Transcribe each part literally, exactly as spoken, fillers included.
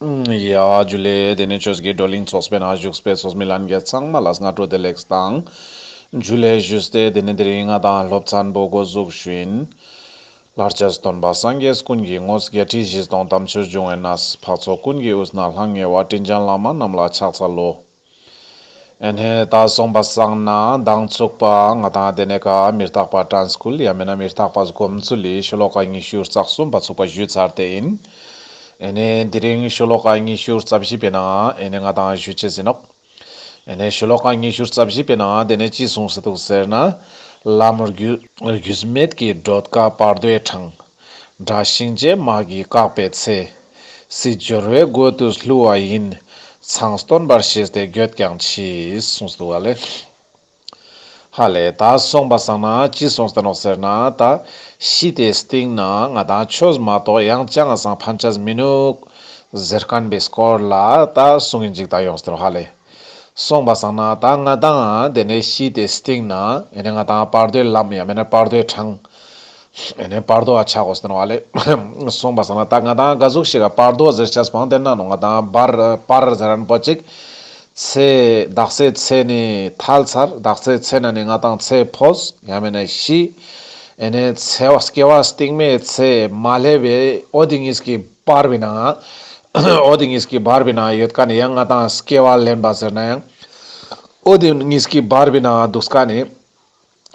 ཡ་ཇུ་ལེ། དེ་ནེ་ཆོས་ཀྱི་བགྲོ་གླེང་ཚོགས་པའི་ནང་བཞུགས་པའི་ཚོགས་མི་ལྷན་རྒྱས་ཚང་མ་ལ་སྔ་དྲོ་བདེ་ལེགས་དང་ཇུ་ལེ་ཞུས་ཏེ། དེ་ནེ་དེ་རིང་ང་དང་སློབ་ཚན་པོ་འགོ་འཛུགས་ཞུ་ཡིན། ལྷར་བཅས་སྟོན་པ་སངས་རྒྱས་ཀུན་གྱི་ངོ་བོ། བརྒྱད་ཁྲི་བཞི་སྟོང་དམ་ཆོས་འབྱུང་བའི་གནས། འཕགས་ཚོགས་ཀུན་གྱི་དབུས་ན་ལྷང་ངེ་བ། དྲིན་ཅན་བླ་མ་རྣམས་ལ་ཕྱག་འཚལ་ལོ། ཨེ་ནེ་ད་སོང་པ་སང་ན་མདང་ཚུག་པ་ང་དང་དེ་ནེ་ཀ་མི་རྟག་པ་དྲན་སྐུལ་ཡང་མེན་ན་མི་རྟག་པ་སྒོམ་ཚུལ་ལི་ཤོ་ལོ་ཀ་ཉི་ཤུ་རྩ་གསུམ་པ་ཚུག་པ་ཞུས་ཚར་ཏེ་ཡིན། ཨེ་ནེ་དེ་རིང་ཤོ་ལོ་ཀ་ཉི་ཤུ་རྩ་བཞི་པའི་ནང་ཨེ་ནེ་ང་དང་ཞུ་ཅེས་ཡིན་ནོག་ཨེ་ནེ་ཤོ་ལོ་ཀ་ཉི་ཤུ་རྩ་བཞི་པའི་ནང་དེ་ནེ་ཅི་གསུངས་སེ་འདུག་ཟེར་ན། ལམ་རྒྱུ་རྒྱུས་མེད་ཀྱི་བགྲོད་དཀའ་བར་དོའི་འཕྲང་། དགྲ་གཤིན་རྗེའི་དམག་གིས་བཀག་པའི་ཚེ། སྲིད་འབྱོར་བའི་སྒོ་དུ་བསླུ་བ་ཡིན། མཚང་སྟོན་པར་ཤེས་ཏེ་འགྱོད་ཀྱང་མཆིས། གསུངས་འདུག་ག་ལེ། ཧ་ལེ། ད་སོང་པ་སང་ན་ཅི་གསུངས་ཏེ་ནོག་ཟེར་ན། ད་ཤི་སྟེ་སྟིང་ནེ་ང་དང་ཆོས་མ་གཏོགས་ཡང་ཅང་ང་སང་ཕན་ཆ་མི་ནུག་ཟེར་མཁན་པའི་སྐོར་ལ་ད་གསུང་ཡིན་ཅིག་ད་ཡོངས་ཏེ་ནོག་ཧ་ལེ། སོང་པ་སང་ན་ད་ང་དང་དེ་ནེ་ཤི་སྟེ་སྟིང་ནེ་ཨེ་ནེ་ང་དང་བར་དོའི་ལམ་ཡང་མེན་ན་བར་དོའི་འཕྲང་། ཨེ་ནེ་བར་དོ་བ་ཆ་དགོས་ཏེ་ནོག་ཧ་ལེ། སོང་པ་སང་ན་ད་ང་དང་ག་ཟུག་ཞིག་ག་བར་དོ་ཟེར་ཆ་སྤང་དེ་ན་ནོག་ང་དང་བར་བར་ཟེར་རན་པོ་ཅིག་ཚེ་དག་སའི་ཚེ་ནི་ཐལ་ཚར། དག་སའི་ཚེ་ན་ནི་ང་དང་ཚེ་འཕོས་ཡང་མེན་ན་ཤི། ཨེ་ནེ་ཚེ་བ་སྐྱེ་བ་སྟིང་མའི་ཚེ་མ་ལེབ་པའི་འོ་དེ་གཉིས་ཀྱི་བར་བའི་ནང་། འོ་དེ་གཉིས་ཀྱི་བར་བའི་ནང་ཡོད་མཁན་ནི་ཡང་ང་དང་སྐྱེ་བ་ལེན་པ་ཟེར་ན་ཡང་། འོ་དེ་གཉིས་ཀྱི་བར་བའི་ནང་འདུག་མཁན་ནི་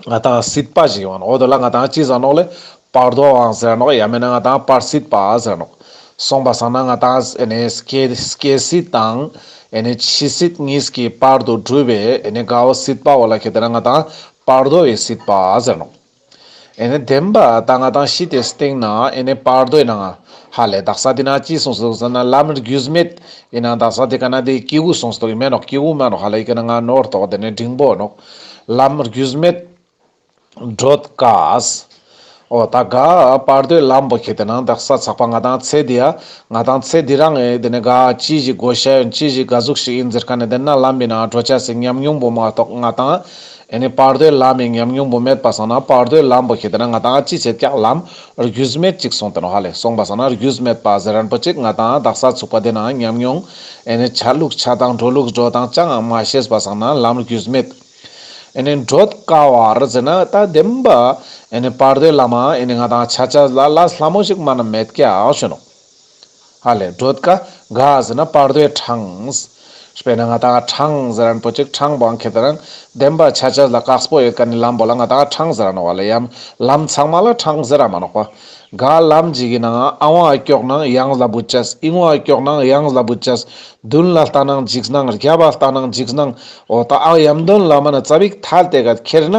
ང་དང་སྲིད་པ་ཞིག་ཡོང་། འོ་དོ་ལ་ང་དང་ཅི་ཟེར་ནོག་ལེ། བར་དོའང་ཟེར་ནོག་ཡང་མེན་ན་ང་དང་བར་སྲིད་པ་ཟེར་ནོག་སོང་པ་སང་ན་ང་དང་ཨེ་ནེ་སྐྱེ་སྐྱེ་སྲིད་དང་ཨེ་ནེ་འཆི་སྲིད་གཉིས་ཀྱི་བར་དུ་གྲུབ་པའི་ཨེ་ནེ་ག་བོ་སྲིད་པ་བོ་ལ་ཁེ་ཏེ་ན་ང་དང་བར་དོའི་སྲིད་པ་ཟེར་ནོག་ཨེ་ནེ་བདེན་པ་ད་ང་དང་ཤི་སྟེ་སྟིང་ནེ་ཨེ་ནེ་བར་དོའི་ནང་ཧ་ལེ། དག་ས་དེ་ན་ཅི་གསུངས་སོང་ཟེར་ན། ལམ་རྒྱུས་མེད་ཡིན་ན་དག་ས་དེ་ཀ་ན་དེ་ཀི་གུ་གསུངས་སོང་མེན་ནོག་ཀི་གུ་མེན་ནོག་ཧ་ལེ། ཡི་ཀ་ན་ང་ནོར་ཏོག་དེ་ནེ་འབྲིང་པོ་ནོག་ལམ་རྒྱུས་མེད་བགྲོད་དཀའ། འོ་ད་ག་བར་དོའི་ལམ་པོ་ཁེ་ཏེ་ན་དག་ས་ཚག་པ་ང་དང་ཚེ་འདི་ཡ་ང་དང་ཚེ་འདི་རང་ཨེ་དེ་ནེ་ག་ཅི་ཞིག་དགོས་ཤ་ཡོད་ཅི་ཞིག་ག་ཟུག་ཞིག་ཡིན་ཟེར་མཁན་ནི་དེ་ན་ལམ་པའི་ནང་འགྲོ་ཆ་སི་ཉམས་མྱོང་པོ་མ་གཏོགས་ང་དང་ཨེ་ནེ་བར་དོའི་ལམ་མི་ཉམས་མྱོང་པོ་མེད་པ་སང་ན་བར་དོའི་ལམ་པོ་ཁེ་ཏེ་ན་ང་དང་ཅི་བྱེད་ཀྱང་ལམ་རྒྱུས་མེད་ཅིག་སོང་སྟེ་ནོག་ཧ་ལེ། སོང་པ་སང་ན་རྒྱུས་མེད་པ་ཟེར་རན་པོ་ཅིག་ང་དང་དག་ས་ཚུག་པ་དེ་ན་ཉམས་མྱོང་ཨེ་ནེ་ཆ་ལུགས་ཆ་དང་འགྲོ་ལུགས་འགྲོ་དང་ཅང་མ་ཤེས་པ་སང་ན་ལམ་རྒྱུས་མེད། ཨེ་ནེ་བགྲོད་དཀའ་བར་ཟེར་ན་ད་བདེན་པ་ཨེ་ནེ་བར་དོའི་ལམ་མ་ཨེ་ནེ་ང་དང་ཆ་ཆ་ལ་ལ་སླ་མོ་ཞིག་མ་ན་མེད་ཀྱག་ཞུ་ནོག་ཧ་ལེ། བགྲོད་དཀའ་ག་ཟེར་ན་བར་དོའི་འཕྲང་། དཔེར་ན་ང་དང་འཕྲང་ཟེར་རན་པོ་ཅིག་འཕྲང་པོའང་ཁེ་ཏེ་ན་བདེན་པ་ཆ་ཆ་ལ་དཀགས་པོ་ཡོད་མཁན་ནི་ལམ་པོ་ལ་ང་དང་འཕྲང་ཟེར་ར་ནོག་ཧ་ལེ། ཡང་ལམ་ཚང་མ་ལ་འཕྲང་ཟེར་ར་མ་ནོག་པ། ག་ལམ་ཅིག་གི་ནང་ཨ་ཝང་ཨ་ཀྱོག་ནང་ཡང་ལ་བུད་ཅེས། ཨི་ཝང་ཨ་ཀྱོག་ནང་ཡང་ལ་བུད་ཅེས། མདུན་ལ་ལྟ་ནང་འཇིགས་སྣང་། རྒྱབ་ལ་ལྟ་ནང་འཇིགས་སྣང་། འོ་ད་ཨ་ཡམ་དོན་ལ་མ་ན་ཙ་པིག་ཐལ་ཏེ་ག་ཁྱེར་ན།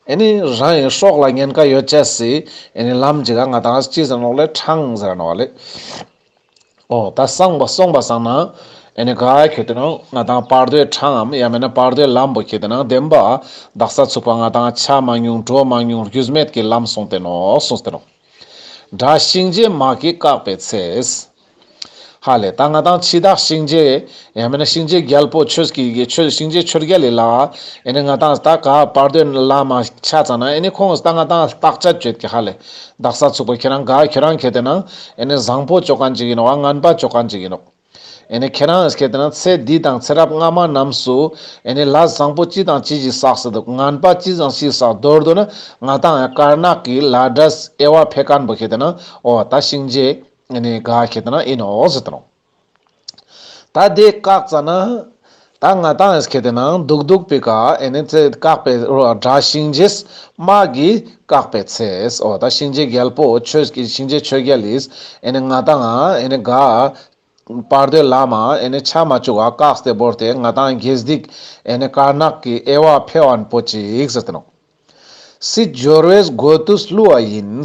ཨེ་ནེ་རང་ཡང་སྲོག་ལ་ཉེན་ཁ་ཡོད་ཅེས་སི་ཨེ་ནེ་ལམ་ཅིག་ག་ང་དང་ཅི་ཟེར་ནོག་ལེ། འཕྲང་ཟེར་ནོག་ལེ། འོ་ད་སོང་པ་སོང་པ་སང་ན་ཨེ་ནེ་ག་ཁེ་ཏེ་ན་ང་དང་བར་དོའི་འཕྲང་ངམ་ཡང་མེན་ན་བར་དོའི་ལམ་པོ་ཁེ་ཏེ་ན་བདེན་པ་དག་ས་ཚུག་པ་ང་དང་ཆ་མ་མྱོང་འགྲོ་མ་མྱོང་རྒྱུས་མེད་ཀྱི་ལམ་སོང་སྟེ་ནོག་སོང་སྟེ་ནོག་དགྲ་གཤིན་རྗེའི་དམག་གིས་བཀག་པའི་ཚེ། ཧ་ལེ། ད་ང་དང་འཆི་བདག་གཤིན་རྗེ་ཡང་མེན་ན་གཤིན་རྗེ་རྒྱལ་པོ་ཆོས་ཀྱི་ཆོས་གཤིན་རྗེ་ཆོས་རྒྱལ་ལི་ལ་ཨེ་ནེ་ང་དང་ད་ག་བར་དོའི་ལམ་མ་ཆ་ཙ་ན་ཨེ་ནེ་ཁོང་ད་ང་དང་བརྟག་དཔྱད་བྱེད་ཀྱི་ཧ་ལེ། དག་ས་ཚུག་པ་ཁྱེ་རང་ག་ཁྱེ་རང་ཁེ་ཏེ་ན་ཨེ་ནེ་བཟང་པོ་ཅོ་མཁན་ཅིག་ཡིན་ནོག་ངན་པ་ཅོ་མཁན་ཅིག་ཡིན་ནོག་ཨེ་ནེ་ཁྱེ་རང་ཁེ་ཏེ་ན་ཚེ་འདི་དང་ཚེ་རབས་སྔ་མ་རྣམས་སུ་ཨེ་ནེ་ལས་བཟང་པོ་ཅི་དང་ཅི་ཞིག་བསགས་སེ་འདུག་ངན་པ་ཅི་དང་ཅི་བསགས། མདོར་བསྡུ་ན་ང་དང་དཀར་ནག་གི་ལས་འབྲས་དབྱེ་བ་ཕེ་མཁན་པོ་ཁེ་ཏེ་ན་འོ་ད་གཤིན་རྗེ་ཨེ་ནེ་ག་ཁེ་ཏེ་ན་ཡིན་ནོག་ཟེར་ཏེ་ནོག་ད་དེ་བཀག་ཙ་ན་ད་ང་དང་ཁེ་ཏེ་ན་འདུག་འདུག་པའི་ཀ་ཨེ་ནེ་ཚེ་བཀག་པའི་རོ་དགྲ་གཤིན་རྗེའི་དམག་གིས་བཀག་པའི་ཚེ། འོ་ད་གཤིན་རྗེ་རྒྱལ་པོ་ཆོས་ཀྱི་གཤིན་རྗེ་ཆོས་རྒྱལ་ལིས་ཨེ་ནེ་ང་དང་ཨེ་ནེ་ག་བར་དོའི་ལམ་མ་ཨེ་ནེ་ཆ་མ་བཅུག་ག་བཀག་སྟེ་བོར་ཏེ་ང་དང་དགེ་སྡིག་ཨེ་ནེ་དཀར་ནག་གི་དབྱེ་བ་ཕེ་མཁན་པོ་ཅིག་ཟེར་ཏེ་ནོག་སྲིད་འབྱོར་བའི་སྒོ་དུ་བསླུ་བ་ཡིན།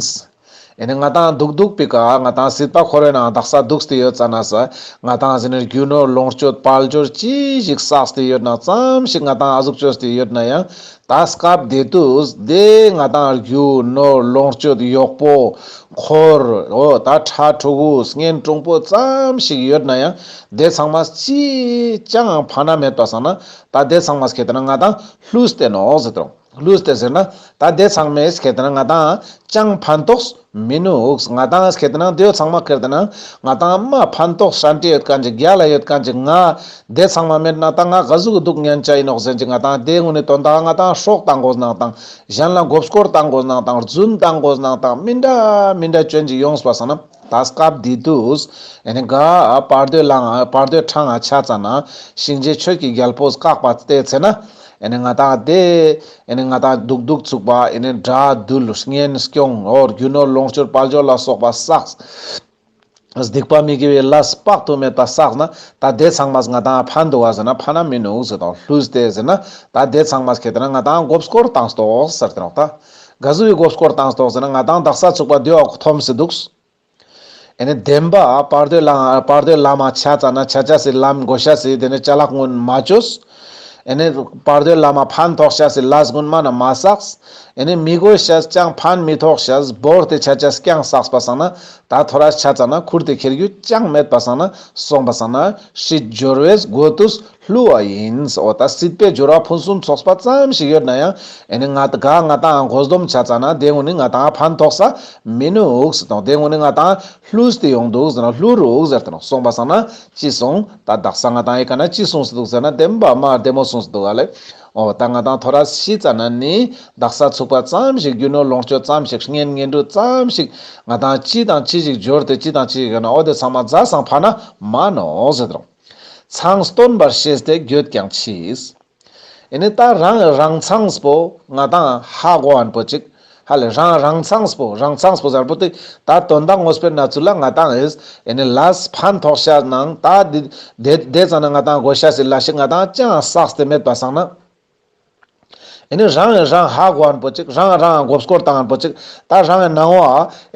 ཨེ་ནེ་ང་དང་འདུག་འདུག་པའི་ཀ་ང་དང་སྲིད་པ་འཁོར་བའི་ནང་དག་ས་འདུག་སྟེ་ཡོད་ཙ་ན་ས་ང་དང་ཟེར་ན་རྒྱུ་ནོར་ལོངས་སྤྱོད་དཔལ་འབྱོར་ཅི་ཞིག་བསགས་ཏེ་ཡོད་ན་ཙམ་ཞིག་ང་དང་ཨ་ཟུག་ཅོས་ཏེ་ཡོད་ན་ཡང་ད་སྐབས་དེ་དུས་དེ་ང་དང་རྒྱུ་ནོར་ལོངས་སྤྱོད་གཡོག་པོ་འཁོར་འོ་ད་ཕྲུ་གུ་གཉེན་དྲུང་པོ་ཙམ་ཞིག་ཡོད་ན་ཡང་དེ་ཚང་མ་ཅི་ཅང་ཕན་ན་མེད་པ་སང་ན་ད་དེ་ཚང་མ་ཁེ་ཏེ་ན་ང་དང་བསླུས་ཏེ་ནོག་ཟེར་ཏེ་ནོག་ལུས་ཏེ་ཟེར་ན་ད་དེ་ཚང་མས་ཁེ་ཏེ་ན་ང་ཏང་ཅང་ཕན་ཐོགས་མི་ནུག། ང་ཏང་ཁེ་ཏེ་ན་དེ་ཚང་མ་ཁེ་ཏེ་ན་ང་ཏང་མ་ཕན་ཐོགས་ཧྲན་ཏེ་ཡོད་མཁན་ཅིག་རྒྱལ་ལ་ཡོད་མཁན་ཅིག་ང་དེ་ཚང་མ་མེད་ན་ད་ང་ག་ཟུག་གི་སྡུག་ཉན་ཆ་ཡིན་ནོག་ཟེར་ཅིག་ང་ཏང་དེ་ངུ་ནི་དོན་དག་ང་ཏང་སྲོག་བཏང་དགོས་ནང་དང་གཞན་ལ་མགོ་སྐོར་བཏང་དགོས་ནང་དང་རྫུན་བཏང་དགོས་ནང་དང་མི་འདྲ་མི་འདྲ་སྐྱོན་ཅིག་ཡོངས་པ་སང་ན། ད་སྐབས་འདི་དུས་ཨེ་ནི་ག་བར་དོའི་ལམ་བར་དོའི་འཕྲང་ང་ཆ་ཙ་ན་གཤིན་རྗེ་ཆོས་ཀྱི་རྒྱལ་པོས་བཀག་པ་སྟེ་ཚེ་ན་ཨེ་ནི་ང་ཏང་དེ་ཨེ་ནི་ང་ཏང་སྡུག་སྡུག་ཚུགས་པ་ཨེ་ནི་དགྲ་འདུལ་གཉེན་སྐྱོང་འོ་རྒྱུ་ནོར་ལོངས་སྤྱོད་དཔལ་འབྱོར་ལ་སོགས་པ་བསགས། སྡིག་པ་མི་དགེ་བའི་ལས་དཔག་ཏུ་མེད་པ་བསགས་ན་ད་དེ་ཚང་མ་ང་ཏང་ཕན་འདུག་ག་ཟེར་ན་ཕན་ན་མི་ནུག་ཟེར་དང་ལུས་ཏེ་ཟེར་ན་ད་དེ་ཚང་མ་ཁེ་ཏེ་ན་ང་ཏང་མགོ་སྐོར་བཏང་སྟོག་ཟེར་ཏེ་ནོག་ད། ག་ཟུག་གི་མགོ་སྐོར་བཏང་སྟོག་ཟེར་ན་ང་ཏང་དག་ས་ཚུགས་པ་དེ་འོག་འཐོམ་སེ་འདུག། ཨེ་ནི་བདེན་པ་བར་དོའི་ལམ་བར་དོའི་ལམ་མ་ཆ་ཙ་ན་ཆ་ཆ་སི་ལམ་གོ་ཤ་སི་དེ་ནི་ཅ་ལག་ངུན་མ་བཅོས། ཨེ་ནི་བར་དོའི་ལམ་མ་ཕན་ཐོགས་ཤ་སི་ལས་ངུན་མ་ན་མ་བསགས། ཨེ་ནི་མི་དགོས་ཤ་ཅང་ཕན་མི་ཐོགས་ཤ་བོར་ཏེ་ཆ་ཆ་རྐྱང་བསགས་པ་སང་ན་ད་ཐོ་རས་ཆ་ཙ་ན་ཁུར་ཏེ་ཁྱེར་རྒྱུ་ཅང་མེད་པ་སང་ན་སོང་པ་སང་ན་སྲིད་སྦྱོར་བའི་སྒོ་དུས་ལྷུ་བ་ཡིན། འོ་ད་སྲིད་པའི་སྦྱོར་བ་ཕུན་སུམ་ཚོགས་པ་ཙམ་ཞིག་ཡོད་ན་ཡང་ཨེ་ནི་ང་ད་ག་ང་ཏང་མགོ་སྡོམ་ཆ་ཙ་ན་དེ་ངུན་ནི་ང་ཏང་ཕན་ཐོགས་ས་མི་ནུག་ཟེར་དང་དེ་ངུན་ནི་ང་ཏང་ལྷུས་ཏེ་ཡོང་འདུག་ཟེར་ན་ལྷུ་རུག་ཟེར་དང་སོང་པ་སང་ན་ཅི་སོང་ད་དག་ས་ང་ཏང་ཨི་ཀ་ན་ཅི་སོང་སེ་འདུག་ཟེར་ན་བདེན་པ་མ་བདེ་མོ་སོང་སེ་འདུག་ག་ལེ། འོ་ད་ང་ཏང་ཐོ་རས་ཤི་ཙ་ན་ནི་དག་ས་ཚུགས་པ་ཙམ་ཞིག་རྒྱུ་ནོར་ལོངས་སྤྱོད་ཙམ་ཞིག་གཉེན་ཉེ་འབྲུ་ཙམ་ཞིག་ང་ཏང་ཅི་དང་ཅི་ཞིག་འབྱོར་ཏེ་ཅི་དང་ཅི་ཞིག་ཡོད་ན་འོ་དེ་ཚང་མ་རྫ་སང་ཕན་ན་མ་ནོག་ཟེར་དང་། ཚང་སྟོན་པར་ཤེས་ཏེ་འགྱོད་ཀྱང་མཆིས། ཨེ་ནི་ད་རང་རང་ཚང་པོ་ང་ཏང་ཧ་གོ་ཨན་པོ་ཅིག་ཧ་ལེ་རང་རང་ཚང་པོ་རང་ཚང་པོ་ཟེར་པོ་ཏེ་ད་དོན་དག་ངོས་པོའི་ནང་ཚུལ་ལ་ང་ཏང་ཨེ་ནི་ལས་ཕན་ཐོགས་ཤ་ནང་ད་དེ་དེ་ཙ་ན་ང་ཏང་དགོས་ཤ་སི་ལས་ཤིག་ང་ཏང་ཅང་བསགས་ཏེ་མེད་པ་སང་ན། ཨེ་ནི་རང་རང་ཧ་གོ་ཨན་པོ་ཅིག་རང་རང་མགོ་སྐོར་བཏང་ཨན་པོ་ཅིག་ད་རང་ནང་བོ་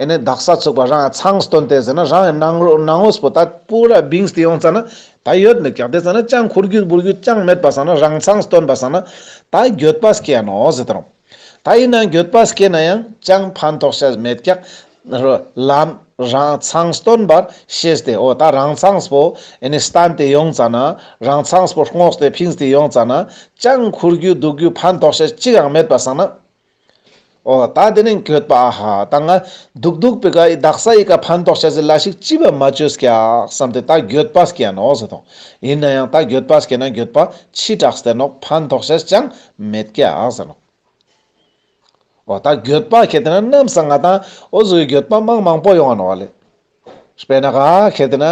ཨེ་ནི་དག་ས་ཚུགས་པ་རང་ཚང་སྟོན་ཏེ་ཟེར་ན་རང་ནང་ནང་བོ་སྤོ་ད་པུ་ར་བིངས་ཏེ་ཡོང་ཙ་ན་ད་ཡོད་མེད་ཀྱག་དེ་ཙ་ན་ཅང་ཁུར་རྒྱུ་བུར་རྒྱུ་ཅང་མེད་པ་སང་ན་རང་ཚང་སྟོན་པ་སང་ན་ད་འགྱོད་པ་སྐྱེ་ནོག་ཟེར་དང་། ད་ཡིན་ན་འགྱོད་པ་སྐྱེ་ན་ཡང་ཅང་ཕན་ཐོགས་ཤ་མེད་ཀྱག། ལམ་རང་ཚང་སྟོན་པར་ཤེས་ཏེ་འོ་ད་རང་ཚང་པོ་ཨེ་ནི་བསྟན་ཏེ་ཡོང་ཙ་ན་རང་ཚང་པོ་སྔོགས་ཏེ་ཕིངས་ཏེ་ཡོང་ཙ་ན་ཅང་ཁུར་རྒྱུ་འདུག་རྒྱུ་ཕན་ཐོགས་ཤ་ཅི་ཡང་མེད་པ་སང་ན། འོ་ད་དེ་ནི་འགྱོད་པ་ཨ་ཧ་ད་ང་འདུག་འདུག་པའི་ཀ་ཡི་དག་ས་ཡི་ཀ་ཕན་ཐོགས་ཤ་ཟེར་ལས་ཤིག་ཅི་བ་མ་བཅོས་ཀྱག་བསམ་སྟེ་ད་འགྱོད་པ་སྐྱེ་ནོག་ཟེར་དང་། ཡིན་ན་ཡང་ད་འགྱོད་པ་སྐྱེ་ན་འགྱོད་པ་ཕྱི་དྲགས་ཏེ་ནོག་ཕན་ཐོགས་ཤ་ཅང་མེད་ཀྱག་ཟེར་ནོག། འོ་ད་འགྱོད་པ་ཁེ་ཏེ་ན་ནམ་སང་ང་ཏང་འོ་ཟུག་གི་འགྱོད་པ་མང་མང་པོ་ཡོང་ང་ནོག་ལེ། དཔེར་ན་ག་ཁེ་ཏེ་ན་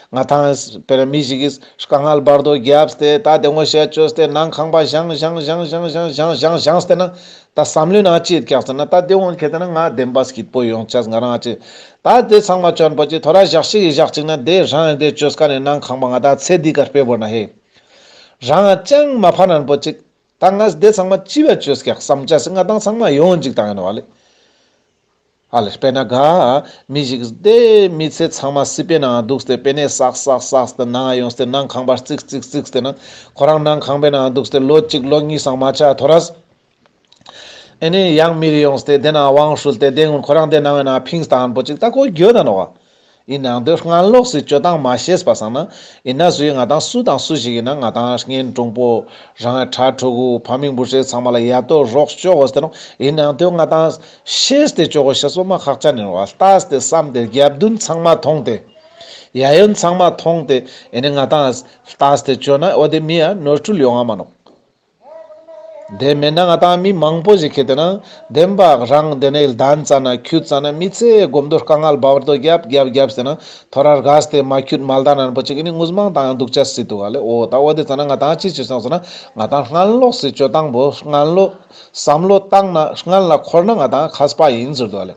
ང་ཏང་དཔེར་ན་མི་ཞིག་གིས་དཀའ་ངལ་བར་དོ་བརྒྱབ་སྟེ་ད་དེ་ངོ་ཤེས་བཅོས་ཏེ་ནང་ཁང་པ་བཞེངས་བཞེངས་བཞེངས་སྟེ་ན་ད་བསམ་བློའི་ནང་ཅི་ཡོད་ཀྱག་ཟེར་ན་ད་དེ་འོང་ཁེ་ཏེ་ན་ང་བདེན་པ་སྐྱིད་པོ་ཡོང་ཆ་ང་རང་ཅི་ད་དེ་ཚང་མ་བཅོན་པོ་ཅི་ཐོ་རས་ཞག་ཤིག་གི་ཞག་ཅིག་ན་དེ་རང་དེ་བཅོས་ཀ་ནས་ནང་ཁང་པ་ང་ད་ཚེ་འདི་ཀ་དཔེ་བོར་ན་ཧེ་རང་ཅང་མ་ཕན་ནན་པོ་ཅིག་ད་ང་དེ་ཚང་མ་ཅི་བ་བཅོས་ཀྱག་བསམ་ཆ་སི་ང་ཏང་ཚང་མ་ཡོང་ཅིག་བཏང་ཡིན་ནོག་ལེ། ཨ་ལེ་དཔེར་ན་ག་མི་ཞིག་དེ་མི་ཚེ་ཚང་མ་སྲིད་པའི་ནང་འདུག་སྟེ་པེ་ནེ་བསགས་བསགས་བསགས་ཏེ་ནང་ཡོང་སྟེ་ནང་ཁང་པ་རྩིག་རྩིག་རྩིག་སྟེ་ན་ཁོ་རང་ནང་ཁང་པའི་ནང་འདུག་སྟེ་ལོ་གཅིག་ལོ་གཉིས་སང་མ་ཆ་ཐོ་རས་ཨེ་ནི་ཡང་མི་རེ་ཡོང་སྟེ་དེ་ན་དབང་ཧྲུལ་ཏེ་དེ་ངུན་ཁོ་རང་དེ་ནང་བའི་ནང་ཕིངས་བཏང་པོ་ཅིག་ད་ཁོ་འགྱོད་ད་ནོག་ག། ཡིན་ནའང་དེ་སྔན་ལོགས་སི་སྤྱོད་སྟངས་མ་ཤེས་པ་སང་ན་ཡིན་ན་སུ་ཡིན་ང་ཏང་སུ་དང་སུ་ཞིག་ཡིན་ན་ང་ཏང་གཉེན་དྲུང་པོ་རང་ངི་ཕྲུ་གུ་ཕ་མིང་བུ་སྲས་ཚང་མ་ལ་ཡ་ཏོ་རོགས་ཅོ་གོས་ཏེ་ནོག། ཡིན་ནའང་དེ་ང་ཏང་ཤེས་ཏེ་ཅོ་གོས་ཤེས་པོ་མ་ཁག་ཅན་ཡིན་ནོག། ལྟས་ཏེ་བསམ་སྟེ་རྒྱབ་མདུན་ཚང་མ་མཐོང་སྟེ་ཡ་ཡོན་ཚང་མ་མཐོང་སྟེ་ཨེ་ནི་ང་ཏང་ལྟས་ཏེ་ཅོ་ན་འོ་དེ་མི་ཡ་ནོར་འཁྲུལ་ཡོང་ང་མ་ནོག། དེ་མེད་ན་ང་ཏང་མི་མང་པོ་ཞིག་ཁེ་ཏེ་ན་བདེན་པ་རང་དེ་ནས་ལྡན་ཙ་ན་ཁྱུད་ཙ་ན་མི་ཚེ་གོམ་དོ་དཀའ་ངལ་བར་དོ་རྒྱབ་རྒྱབ་རྒྱབ་ཟེར་ན་ཐོ་རས་རྒས་ཏེ་མ་ཁྱུད་མ་ལྡན་ནན་པོ་ཅིག་ནི་ངུས་མང་དང་ཡང་འདུག་ཆ་སྲིད་འདུག་ག་ལེ། འོ་ད་འོ་དེ་ཙ་ན་ང་ཏང་ཅི་བྱེད་སོང་ཟེར་ན་ང་ཏང་སྔན་ལོགས་སི་སྤྱོད་སྟངས་པོ་སྔན་ལོགས་བསམ་བློ་བཏང་ན་སྔན་ལ་འཁོར་ན་ང་ཏང་མཁས་པ་ཡིན་ཟེར་འདུག་ག་ལེ།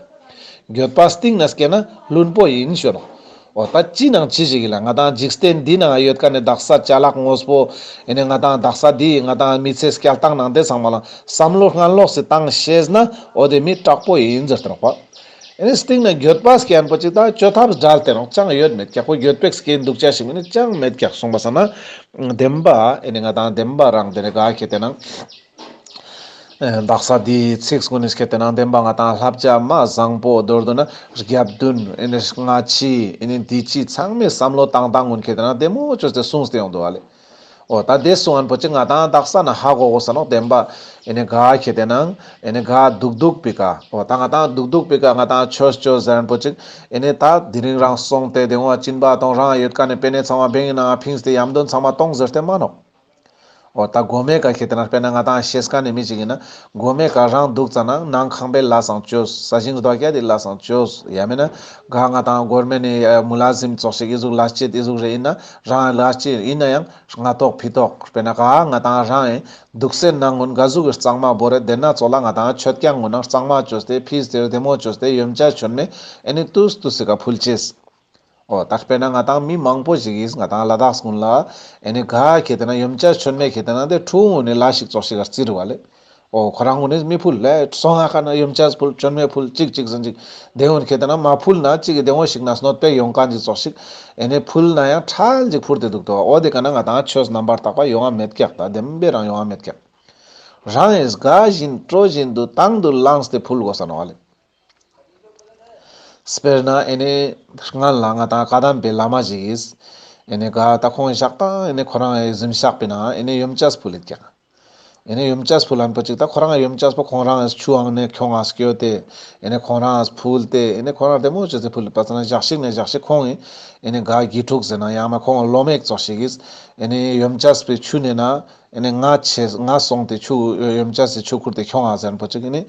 འགྱོད་པ་སྟིང་ནས་སྐྱེས་ན་བླུན་པོ་ཡིན་ཞུ་ནོག། འོ་ད་ཅི་ནང་ཅི་ཞིག་ཡིན་ལ་ང་ཏང་འཇིག་རྟེན་འདི་ནང་ཡོད་མཁན་ནི་དག་ས་ཅ་ལག་དངོས་པོ་ཡིན་ནི་ང་ཏང་དག་ས་འདི་ང་ཏང་མི་ཚེ་སྐྱེལ་སྟངས་ནང་དེ་ཚང་མ་ལ་བསམ་བློ་སྔན་ལོགས་སི་བཏང་ཤེས་ན་འོ་དེ་མི་དྲག་པོ་ཡིན་ཟེར་ཏེ་ནོག་པ། ཡིན་ནི་སྟིང་ནས་འགྱོད་པ་སྐྱེན་པོ་ཅིག་ད་བཅོ་ཐབས་འབྲལ་ཏེ་ནོག་ཅང་ཡོད་མེད་ཀྱག་པོ་འགྱོད་པས་སྐྱེན་འདུག་ཅ་ཞིག་མིན་ནི་ཅང་མེད་ཀྱག་སོང་པ་སང་ན་བདེན་པ་ཡིན་ནི་ང་ཏང་བདེན་པ་རང་དེ་ནི་ག་ཁེ་ཏེ་ན། ཨེ་དག་ས་འདིའི་ཚིག་ཀུན་ནི་སྐད་དེ་ནང་བདེན་པ་ང་ཏང་བསླབ་བྱ་མ་བཟང་པོ་མདོར་བསྡུ་ན་རྒྱབ་མདུན་ཨེ་ནི་སྔ་ཕྱི་ཨེ་ནི་འདི་ཕྱི་ཚང་མའི་བསམ་བློ་བཏང་སྟངས་ཀུན་སྐད་དེ་ནང་བདེ་མོ་བཅོས་ཏེ་གསུངས་ཏེ་ཡོང་འདུག་ག་ལེ། འོ་ད་དེ་སུ་ཨན་པོ་ཅིག་ང་ཏང་དག་ས་ན་ཧ་གོ་གོས་ས་ནོག་བདེན་པ། ཨེ་ནི་ག་ཁེ་ཏེ་ན་ཨེ་ནི་ག་དུག་དུག་པི་ཀ་འོ་ད་ང་ཏང་དུག་དུག་པི་ཀ་ང་ཏང་ཆོས་ཆོས་ཟེར་ཨན་པོ་ཅིག་ཨེ་ནི་ད་དེ་རིང་རང་སོང་སྟེ་དེ་འོ་སྦྱིན་པ་གཏོང་རང་ཡོད་ཀ་ནེ་པེ་ནེ་ཚང་མ་བེང་ཨིན་ན་ཕིངས་ཏེ་ཡམ་དོན་ཚང་མ་གཏོང་ཟེར་ཏེ་མ་ནོག་འོ་ད་གོ་མེ་ཀ་ཁེ་ཏེ་ན་དཔེར་ན་ང་ཏང་ཤེས་ཀ་ནེ་མི་ཅིག་ཨིན་ན་གོ་མེ་ཀ་རང་དུག་ཙ་ན་ནང་ཁང་པའི་ལས་སང་ཅོས། ས་ཞིང་རྡོ་སྐྱ་དེ་ལས་སང་ཅོས། ཡ་མེད་ན་ག་ང་ཏང་གོར་མེན་ནི་མུ་ལ་ཟིམ་ཙོགས་ཤིག་ཨི་ཟུག་ལས་ཅེས་ཨི་ཟུག་རེ་ཨིན་ན་རང་ལས་ཅེས་ཨིན་ན་ཡང་སྔ་ཐོག་ཕི་ཐོག་དཔེར་ན་ག་ང་ཏང་རང་ཨེ་དུག་སའི་ནང་ངུན་ག་ཟུག་གི་གཙང་མ་བོར་རེ་དེ་ན་ཙོགས་ལ་ང་ཏང་མཆོད་ཀྱང་ངུན་ན་གཙང་མ་ཅོས་ཏེ་ཕིས་ཏེ་བདེ་མོ་ཅོས་ཏེ་ཡོན་ཆབ་མཆོད་མེ་ཨེ་ནི་ཏུས་ཏུས་སི་ཀ་ཕུལ་ཅེས། འོ་ད་དཔེར་ན་ང་ཏང་མི་མང་པོ་ཞིག་གིས་ང་ཏང་ལ་དྭགས་ཀུན་ལ་ཨེ་ནི་ག་ཁེ་ཏེ་ན་ཡོན་ཆབ་མཆོད་མེ་ཁེ་ཏེ་ན་དེ་ཕྲུ་གུ་ནི་ལ་ཞིག་ཙོགས་ཤིག་ག་རྩི་རུ་བ་ལེ། འོ་ཁོ་རང་གུན་ནི་མི་ཕུལ་ལེ་སོང་ང་ཁ་ན་ཡོན་ཆབ་ཕུལ་མཆོད་མེ་ཕུལ་ཅིག་ཅིག་ཟེར་ཅིག་དེ་འོན་ཁེ་ཏེ་ན་མ་ཕུལ་ན་ཅིག་གི་དེ་འོ་ཞིག་ན་གནོད་པ་ཡོང་ཁན་ཅིག་ཙོགས་ཤིག་ཨེ་ནི་ཕུལ་ན་ཡང་ཁྲལ་ཅིག་ཕུལ་ཏེ་དུག་དོ། འོ་དེ་ཀ་ན་ང་ཏང་ཆོས་རྣམ་པར་དག་པ་ཡོང་ང་མེད་ཀྱག་ད་བདེན་པའི་རང་ཡོང་ང་མེད་ཀྱག་རང་ཨེ་དགའ་བཞིན་སྤྲོ་བཞིན་དུ་དང་དུ་བླངས་ཏེ་ཕུལ་གོས་ས་ནོག་ལེ། དཔེར་ན་ཨེ་ནི་སྔན་ལ་ང་ཏང་བཀའ་གདམས་པའི་བླ་མ་ཞིག་གིས་ཨེ་ནི་ག་ད་ཁོང་ཞག་དང་ཨེ་ནི་ཁོ་རང་ཨེ་གཟིམ་ཤག་པའི་ནང་ཨེ་ནི་ཡོན་ཆབ་ཕུལ་ལེད་ཀྱག་ཨེ་ནི་ཡོན་ཆབ་ཕུལ་ལན་པོ་ཅིག་ད་ཁོ་རང་ཡོན་ཆབ་པོ་ཁོང་རང་ཆུ་ཨང་ནེ་ཁྱོང་ང་སྐྱོད་དེ་ཨེ་ནི་ཁོང་རང་ཕུལ་ཏེ་ཨེ་ནི་ཁོང་རང་བདེ་མོ་ཅོས་ཏེ་ཕུལ་ལེད་པ་ཙ་ན་ཞག་ཞིག་ནེ་ཞག་ཞིག་ཁོང་ཨེ་ནི་ག་དགེ་ཕྲུག་ཟེར་ན་ཡང་ན་ཁོང་སློབ་མ་ཙོགས་ཤིག་གིས་ཨེ་ནི་ཡོན་ཆབ་པའི་ཆུ་ནེ་ན་ཨེ་ནི་ང་ཆེ་ང་སོང་སྟེ་ཆུ་ཡོན་ཆབ་སི་ཆུ་ཁུར་ཏེ་ཁྱོང་ང་ཟེར་པོ་ཅིག་ཨེ་ནི་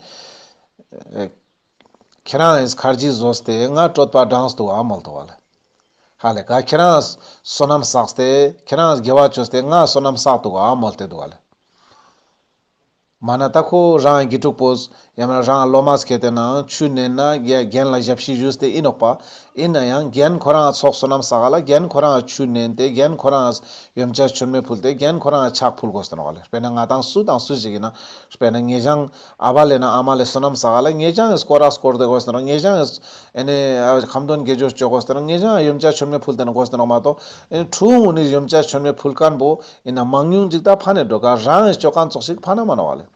ཁྱེད་རང་ཨེ་ཁར་ཇི་བཟོས་ཏེ་ང་གྲོད་པ་འགྲངས་དུག་ཨ་མོལ་དུག་ཨ་ལེ། ཧ་ལེ་ག་ཁྱེད་རང་བསོད་ནམས་བསགས་ཏེ་ཁྱེད་རང་དགེ་བ་ཅོས་ཏེ་ང་བསོད་ནམས་བསགས་དུག་ཨ་མོལ་ཏེ་དུག་ཨ་ལེ། མ་ན་ད་ཁོ་རང་དགེ་ཕྲུག་པོས་ཡང་ན་རང་སློབ་མ་སྐྱེ་ཏེ་ན་ཆུ་ནེ་ན་རྒན་ལ་ཞབས་ཕྱི་ཞུས་ཏེ་ཨིན་ནོག་པ། ཨིན་ན་ཡང་རྒན་ཁོ་རང་ཚོགས་བསོད་ནམས་བསགས་ལ་རྒན་ཁོ་རང་ཆུ་ནེན་ཏེ་རྒན་ཁོ་རང་ཡོན་ཆབ་མཆོད་མེ་ཕུལ་ཏེ་རྒན་ཁོ་རང་ཕྱག་ཕུལ་གོས་ཏེ་ནོག་ལེ། དཔེར་ན་ང་ཏང་སུ་དང་སུ་ཞིག་ཨིན་ན་དཔེར་ན་ངེ་ཅང་ཨ་བ་ལེ་ན་ཨ་མ་ལེ་བསོད་ནམས་བསགས་ལ་ངེ་ཅང་ངི་སྐོར་ར་སྐོར་ཏེ་གོས་ཏེ་ནོག་ངེ་ཅང་ངི་ཨེ་ནི་ཁ་འདོན་དགེ་སྦྱོར་ཅོ་གོས་ཏེ་ནོག་ངེ་ཅང་ཡོན་ཆབ་མཆོད་མེ་ཕུལ་ཏེ་ན་གོས་ཏེ་ནོག་མ་གཏོགས་ཨེ་ནི་ཕྲུ་གུ་ནི་ཡོན་ཆབ་མཆོད་མེ་ཕུལ་ཁན་པོ་ཨིན་ན་མང་ཉུང་ཅིག་ད་ཕན་ནེ་འགྲོ་ག་རང་ངི་ཅོ་ཁན་ཙོགས་ཤིག་ཕན་ན་མ་ནོག་ལེ།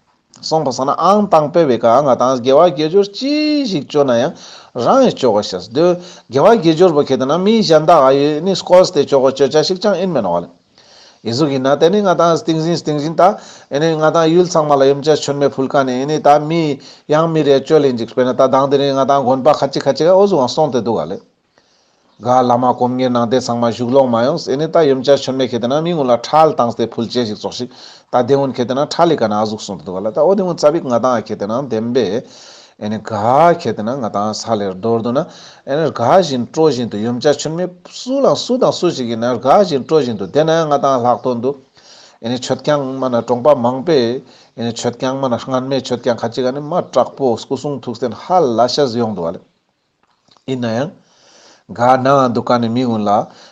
སོང་པ་སང་ན་ཨང་དང་པོའི་བེ་ཀ་ང་ཏང་དགེ་བ་དགེ་སྦྱོར་ཅི་ཞིག་ཅོ་ན་ཡང་རང་ངི་ཅོ་གོས་ཤེས་དེ་དགེ་བ་དགེ་སྦྱོར་པོ་ཁེ་ཏེ་ན་མི་གཞན་དག་ག་ཡོད་ནི་སྐོས་ཏེ་ཅོ་གོས་ཅོ་ཅེས་ཤིག་ཅང་ཨིན་མེ་ནོག་ལེ། ཨི་ཟུག་ཨིན་ན་དེ་ནི་ང་ཏང་སྟིང་ཟིན་སྟིང་ཟིན་ད་ཨེ་ནི་ང་ཏང་ཡུལ་ཚང་མ་ལ་ཡོན་ཆབ་མཆོད་མེ་ཕུལ་ཁན་ནི་ཨེ་ནི་ད་མི་ཡང་མི་རེ་ཅོ་ལེན་ཅིག་དཔེར་ན་ད་དང་དེ་ནི་ང་ཏང་དགོན་པ་ཁ་ཅིག་ཁ་ཅིག་ག་འོ་ཟུག་ག་སོང་སྟེ་དུག་ག་ལེ། ག་བླ་མ་སྐོམ་ངེར་ནང་དེ་ཚང་མ་བཞུགས་ལོང་མ་ཡོང་ཨེ་ནི་ད་ཡོན་ཆབ་མཆོད་མེ་ཁེ་ཏེ་ན་མི་གུན་ལ་ཁྲལ་བཏང་སྟེ་ཕུལ་ཅེས་ཤིག་ཙོགས་ཤིག་ད་དེ་གུན་ཁེ་ཏེ་ན་ཁྲལ་ལི་ཀ་ན་ཨ་ཟུག་སོང་སྟེ་དུག་ག་ལེ། ད་འོ་དེ་གུན་ཙ་པིག་ང་ཏང་ཁེ་ཏེ་ན་བདེན་པའི་ཨེ་ནི་ག་ཁེ་ཏེ་ན་ང་ཏང་ས་ལེར་མདོར་བསྡུ་ན་ཨེ་ནི་དགའ་བཞིན་སྤྲོ་བཞིན་དུ་ཡོན་ཆབ་མཆོད་མེ་སུ་ལ་སུ་དང་སུ་ཞིག་ཨིན་ན་དགའ་བཞིན་སྤྲོ་བཞིན་དུ་དེ་ན་ཡང་ང་ཏང་ལྷག་དོན་དུ་ཨེ་ནི་མཆོད་ཀྱང་མ་ན་གྲོང་པ་མང་པོའི་ཨེ་ནི་མཆོད་ཀྱང་མ་ན་སྔན་མའི་མཆོད་ཀྱང་ཁ་ཅིག་ག་ནི་མ་དྲག་པོ་སྐུ་གསུང་ཐུགས་རྟེན་ཧ་ལས་ཤ་ཡོང་དུག་ག་ལེ། ཨིན་ན་ཡང་ག་ནང་དུག་ཁན་ནི་མི་གུན་ལ་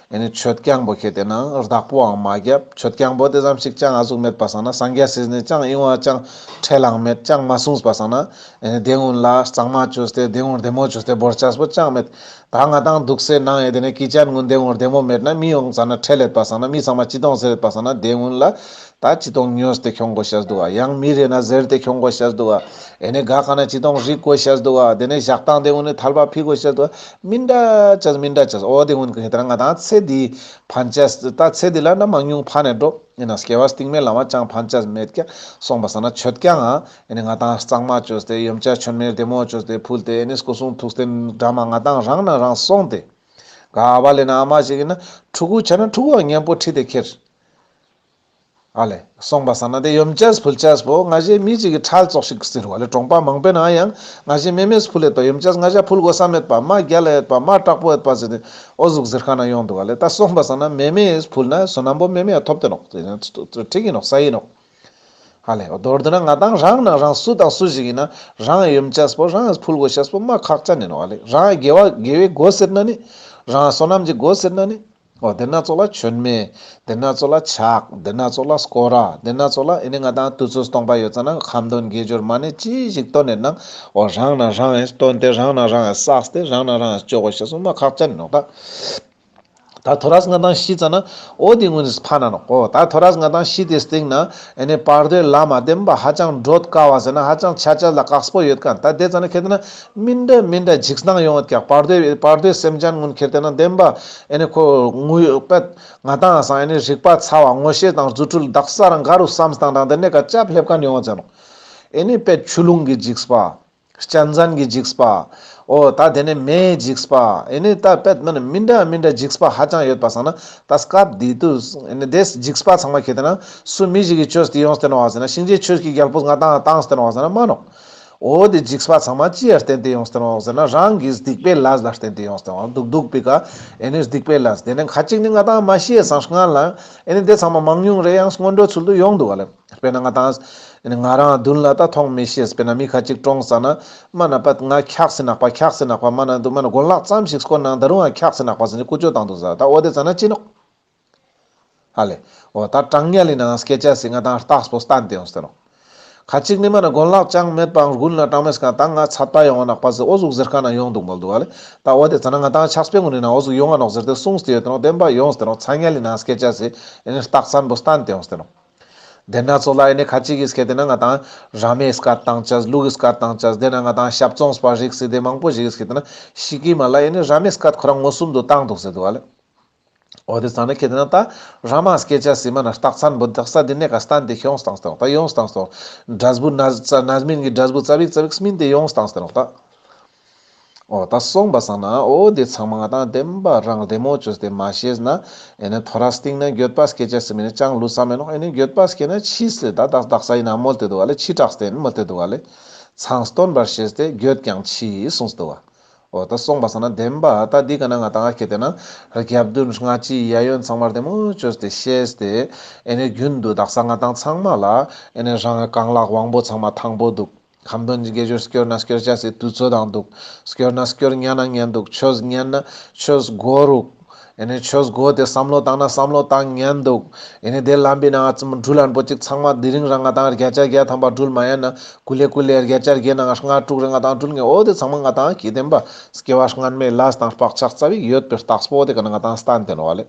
ཨེ་ནི་མཆོད་ཀྱང་པོ་ཁེ་ཏེ་ན་བདག་པོའང་མ་རྒྱབ། མཆོད་ཀྱང་པོ་དེ་ཙམ་ཞིག་ཅང་ཨ་ཟུག་མེད་པ་སང་ན་སངས་རྒྱས་སི་ནི་ཅང་ཨིན་བ་ཅང་ཁྲེལ་ལང་མེད་ཅང་མ་གསུངས་པ་སང་ན་ཨེ་ནི་དེ་གུན་ལ་གཙང་མ་ཅོས་ཏེ་དེ་གུན་བདེ་མོ་ཅོས་ཏེ་བོར་ཅེས་པོ་ཅང་མེད། ད་ང་ཏང་དུག་སའི་ནང་ཨེ་དེ་ནི་ཀི་ཅན་གུན་དེ་གུན་བདེ་མོ་མེད་ན་མི་ཡོང་ཙ་ན་ཁྲེལ་ལེད་པ་སང་ན་མི་ཚང་མ་ཅི་གཏོང་ཟེར་ལེད་པ་སང་ན་དེ་གུན་ལ་ད་ཅི་གཏོང་ཉོས་ཏེ་ཁྱོང་གོས་ཤེས་དུག་ག་ཡང་མི་རེ་ན་ཟེར་ཏེ་ཁྱོང་གོས་ཤེས་དུག་ག་ཨེ་ནི་ག་ཁ་ན་ཅི་གཏོང་རིག་གོས་ཤེས་དུག་ག་དེ་ནི་ཞག་དང་དེ་གུན་ནི་ཐལ་བ་ཕི་གོས་ཤེས་དུག་ག་མི་འདྲ་ཅེས་མི་འདྲ་ཅེས་འོ་དེ་གུན་ཁེ་ཏེ་ན་ང་ཏང་ཚེ་འདི་ཕན་ཅེས་ད་ཚེ་འདི་ལ་ན་མང་ཉུང་ཕན་ནེ་འགྲོ་ཨིན་ན་སྐྱེ་བ་སྟིང་མའི་ལ་མ་ཅང་ཕན་ཅེས་མེད་ཀྱག་སོང་པ་སང་ན་མཆོད་ཀྱང་ཨེ་ནི་ང་ཏང་གཙང་མ་ཅོས་ཏེ་ཡོན་ཆབ་མཆོད་མེ་བདེ་མོ་ཅོས་ཏེ་ཕུལ་ཏེ་ཨེ་ནི་སྐུ་གསུང་ཐུགས་རྟེན་འདྲ་མ་ང་ཏང་རང་ན་རང་སོང་སྟེ་ག་ཨ་བ་ལེ་ན་ཨ་མ་ཞིག་ཨིན་ན་ཕྲུ་གུ་ཆ་ན་ཕྲུ་གུའང་ཉམ་པོ་ཁྲིད་དེ་ཁྱེར། ཨ་ལེ། སོང་པ་སང་ན་དེ་ཡོན་ཆབ་ཕུལ་ཅེས་པོ་ང་ཞའི་མི་ཅིག་གི་ཁྲལ་ཙོགས་ཤིག་ཟེར་བ་ལེ། གྲོང་པ་མང་པོའི་ནང་ཡང་ང་ཞའི་མེ་མེས་ཕུལ་ཡོད་པ་ཡོན་ཆབ་ང་ཞ་ཕུལ་གོས་ས་མེད་པ་མ་རྒྱལ་ལ་ཡོད་པ་མ་དྲག་པོ་ཡོད་པ་ཟེར་ཏེ་འོ་ཟུག་ཟེར་ཁན་ན་ཡོང་དུག་ག་ལེ། ད་སོང་པ་སང་ན་མེ་མེས་ཕུལ་ན་བསོད་ནམས་པོ་མེ་མེ་ཡ་ཐོབ་སྟེ་ནོག་ཁྲིག་ཨིན་ནོག་ས་ཨིན་ནོག་ཧ་ལེ། མདོར་བསྡུ་ན་ང་ཏང་རང་ན་རང་སུ་དང་སུ་ཞིག་ཨིན་ན་རང་ཡོན་ཆབ་པོ་རང་ཕུལ་གོས་ཤེས་པོ་མ་ཁག་ཅན་ཨིན་ནོག་ཧ་ལེ། རང་དགེ་བ་དགེ་བའི་སྒོ་ཟེར་ན་ནི་རང་བསོད་ནམས་ཀྱི་སྒོ་ཟེར་ན་ནི། འོ་དེ་ན་ཙོགས་ལ་མཆོད་མེ། དེ་ན་ཙོགས་ལ་ཕྱག་དེ་ན་ཙོགས་ལ་སྐོར་ར། དེ་ན་ཙོགས་ལ་ཨེ་ནི་ང་ཏང་དུས་ཚོད་སྟོང་པ་ཡོད་ཙ་ན་ཁ་འདོན་དགེ་སྦྱོར་མ་ནེ་ཅི་ཞིག་བཏོན་ནེ་ནང་འོ་རང་ན་རང་ཡང་བཏོན་ཏེ་རང་ན་རང་ཡང་བསགས་ཏེ་རང་ན་རང་ཡང་ཅོ་གོས་ཤེས་པོ་མ་ཁག་ཅན་ཨིན་ནོག་ད། ད་ཐོ་རས་ང་དང་ཤི་ཙ་ན་འོ་དེ་ངུན་ནི་ཕན་ན་ནོག་གོ། ད་ཐོ་རས་ང་དང་ཤི་དེ་སྟིང་ན་ཨེ་ནི་བར་དོའི་ལམ་མ་བདེན་པ་ཧ་ཅང་བགྲོད་དཀའ་བ་ཟེར་ན་ཧ་ཅང་ཆ་ཆ་ལ་དཀགས་པོ་ཡོད་མཁན། ད་དེ་ཙ་ན་ཁེ་ཏེ་ན་མི་འདྲ་མི་འདྲ་འཇིགས་སྣང་ཡོང་བ་ཀྱག། བར་དོའི་བར་དོའི་སེམས་ཅན་ངུན་ཁེ་ཏེ་ན་བདེན་པ་ཨེ་ནི་ཁོ་ངུ་པད་ང་དང་སང་ཨེ་ནི་རིག་པ་ཚ་བ་ངོ་ཤེས་དང་རྫུ་འཕྲུལ་དག་ས་རང་ག་རུ་བསམ་སྟངས་དང་དེ་ནས་ཀ་ཅབ་སླེབས་མཁན་ཡོང་བ་ཙ་ནོག། ཨེ་ནི་པད་ཆུ་ཀླུང་གི་འཇིགས་པ། གཅན་གཟན་གྱི་འཇིགས་པ། འོ་ད་དེ་ནས་མེའི་འཇིགས་པ། ཨེ་ནི་ད་པད་མ་ནི་མི་འདྲ་མི་འདྲ་འཇིགས་པ་ཧ་ཅང་ཡོད་པ་སང་ན་ད་སྐབས་འདི་དུས་ཨེ་ནི་དེ་འཇིགས་པ་ཚང་མ་ཁེ་ཏེ་ན་སུ་མི་ཞིག་གི་ཆོས་དེ་ཡོངས་ཏེ་ནོག་ཟེར་ན་གཤིན་རྗེའི་ཆོས་ཀྱི་རྒྱལ་པོས་ང་དང་བཏང་སྟེ་ནོག་ཟེར་ན་མ་ནོག། འོ་དེ་འཇིགས་པ་ཚང་མ་ཅི་ཡ་བརྟེན་ཏེ་ཡོངས་ཏེ་ནོག་ཟེར་ན་རང་གི་སྡིག་པའི་ལས་ལ་བརྟེན་ཏེ་ཡོངས་ཏེ་ནོག། སྡུག་སྡུག་པའི་ཀ་ཨེ་ནི་སྡིག་པའི་ལས། དེ་ནས་ཁ་ཅིག་ནི་ང་དང་མ་ཤི་ཡ་སང་སྔན་ལ་ཨེ་ནི་དེ་ཚང་མ་མང་ཉུང་རེ་ཡང་སྔོན་འགྲོའི་ཚུལ་དུ་ཡོང་འདུག་ག་ལེ། དཔེར་ན་ང་དང་ང་རང་མདུན་ལ་ད་མཐོང་མི་ཤེས། དཔེར་ན་མི་ཁ་ཅིག་གྲོངས་ཙ་ན་མ་ན་པད་ང་འཁྱགས་སེ་ནག་པ་འཁྱགས་སེ་ནག་པ་མ་ན་འདུག་མ་ན་གོན་ལག་ཙམ་ཞིག་སྐོར་ནང་ད་རུང་ང་འཁྱགས་སེ་ནག་པ་ཟེར་ནས་ཀུ་ཅོ་བཏང་འདུག་ཟེར། ད་འོ་དེ་ཙ་ན་ཅི་ནོག། ཧ་ལེ། འོ་ད་གྲང་ཉལ་ལི་ནང་སྐད་ཆ་སི་ང་དང་རྟགས་པོ་བསྟན་ཏེ་ཡོངས་ཏེ་ནོག། ཁ་ཅིག་ནི་མ་ན་གོན་ལག་ཅང་མེད་པའང་དགུན་ལ་གྲང་མོ་སྐབས་ད་ང་ཚད་པ་ཡོང་བ་ནག་པ་ཟེར་འོ་ཟུག་ཟེར་མཁན་ན་ཡོང་འདུག་མོལ་འདུག་ག་ལེ། ད་འོ་དེ་ཙ་ན་ང་དང་ཆགས་པའི་ངོ་ནས་ན་འོ་ཟུག་ཡོང་ང་ནོག་ཟེར་ཏེ་གསུངས་ཏེ་ཡོད་དེ་ནོག། བདེན་པ་ཡོངས་ཏེ་ནོག། ཚ་ཉལ་ལི་ནང་སྐད་ཆ་སི་ཨེ་ནི་རྟགས་མཚན་པོ་བསྟན་ཏེ་ཡོངས་ཏེ་ནོག། དེ་ན་ཚོ་ལ་ཨེ་ནི་ཁ་ཅིག་གིས་ཁེ་ཏེ་ན་ང་དང་ར་མའི་སྐད་བཏང་ཅས་ལུག་གི་སྐད་བཏང་ཅས་དེ་ན་ང་དང་ཞབས་བཙོངས་པ་རིགས་སི་དེ་མང་པོ་ཞིག་གིས་ཁེ་ཏེ་ན་ཤི་ཀི་མ་ལ་ཨེ་ནི་ར་མའི་སྐད་ཁོ་རང་མངོན་སུམ་དུ་བཏང་འདུག་ཟེར་འདུག་ག་ལེ། འོ་དེ་ཙ་ན་ཁེ་ཏེ་ན་ད་ར་མ་སྐད་ཆ་སི་མ་ན་རྟགས་མཚན་པོ་དག་ས་དེ་ནས་ཀ་བསྟན་ཏེ་ཡོངས་བཏང་སྟེ་ནོག། ད་ཡོངས་བཏང་སྟེ་ནོག། འབྲས་བུ་རྣམ་རྣམ་སྨིན་གྱི་འབྲས་བུ་ཙ་པིག་ཙ་པིག་སྨིན་ཏེ་ཡོངས་བཏང་སྟེ་ནོག་ད། འོ་ད་སོང་པ་སང་ན་འོ་དེ་ཚང་མ་ང་དང་བདེན་པ་རང་བདེ་མོ་བཅོས་ཏེ་མ་ཤེས་ན་ཨེ་ནི་ཐོ་རས་སྟིང་ན་འགྱོད་པ་སྐྱེ་ཅེས་སི་མི་ནི་ཅང་ལུས་ས་མེད་ནོག། ཨེ་ནི་འགྱོད་པ་སྐྱེ་ན་འཆི་སེ་ད་དག་དག་ས་ཡིན་ན་མོལ་ཏེ་འདུག་ག་ལེ། འཆི་དྲགས་ཏེ་ཡིན་མོལ་ཏེ་འདུག་ག་ལེ། ཚང་སྟོན་པར་ཤེས་ཏེ་འགྱོད་ཀྱང་འཆི་གསུངས་ཏེ་འདུག་ག། འོ་ད་སོང་པ་སང་ན་བདེན་པ་ད་འདི་ག་ན་ང་དང་ཁེ་ཏེ་ན་རྒྱབ་མདུན་སྔ་ཕྱི་ཡ་ཡོན་ཚང་མ་བདེ་མོ་བཅོས་ཏེ་ཤེས་ཏེ་ཨེ་ནི་རྒྱུན་དུ་དག་ས་ང་དང་ཚང་མ་ལ་ཨེ་ནི་རང་རྐང་ལག་དབང་པོ་ཚང་མ་ཐང་པོ་འདུག། ཁ་འདོན་གྱི་དགེ་སྦྱོར་སྐྱོར་ན་སྐྱོར་ཅེས་སི་དུས་ཚོད་དང་འདུག། སྐྱོར་ན་སྐྱོར་ཉན་ན་ཉན་འདུག། ཆོས་ཉན་ན་ཆོས་གོ་རུག། ཨེ་ནི་ཆོས་གོ་སྟེ་བསམ་བློ་བཏང་ན་བསམ་བློ་བཏང་ཉན་འདུག། ཨེ་ནི་དེ་ལམ་པའི་ནང་ང་འགྲུལ་ལན་པོ་ཅིག་ཚང་མ་དེ་རིང་རང་ང་དང་བརྒྱ་ཆ་བརྒྱ་ཐམ་པ་འགྲུལ་མ་ཉན་ན་ཀུ་ལེ་ཀུ་ལེ་བརྒྱ་ཆ་བརྒྱའི་ནང་ང་ལྔ་དྲུག་རེ་ང་དང་འགྲུལ་ངེས། འོ་དེ་ཚང་མ་ང་དང་གི་བདེན་པ་སྐྱེ་བ་སྔན་མའི་ལས་དང་བག་ཆགས་རྩ་བའི་ཡོད་པའི་རྟགས་པོ་དེ་ག་ན་ང་དང་བསྟན་ཏེ་ནོག་ག་ལེ།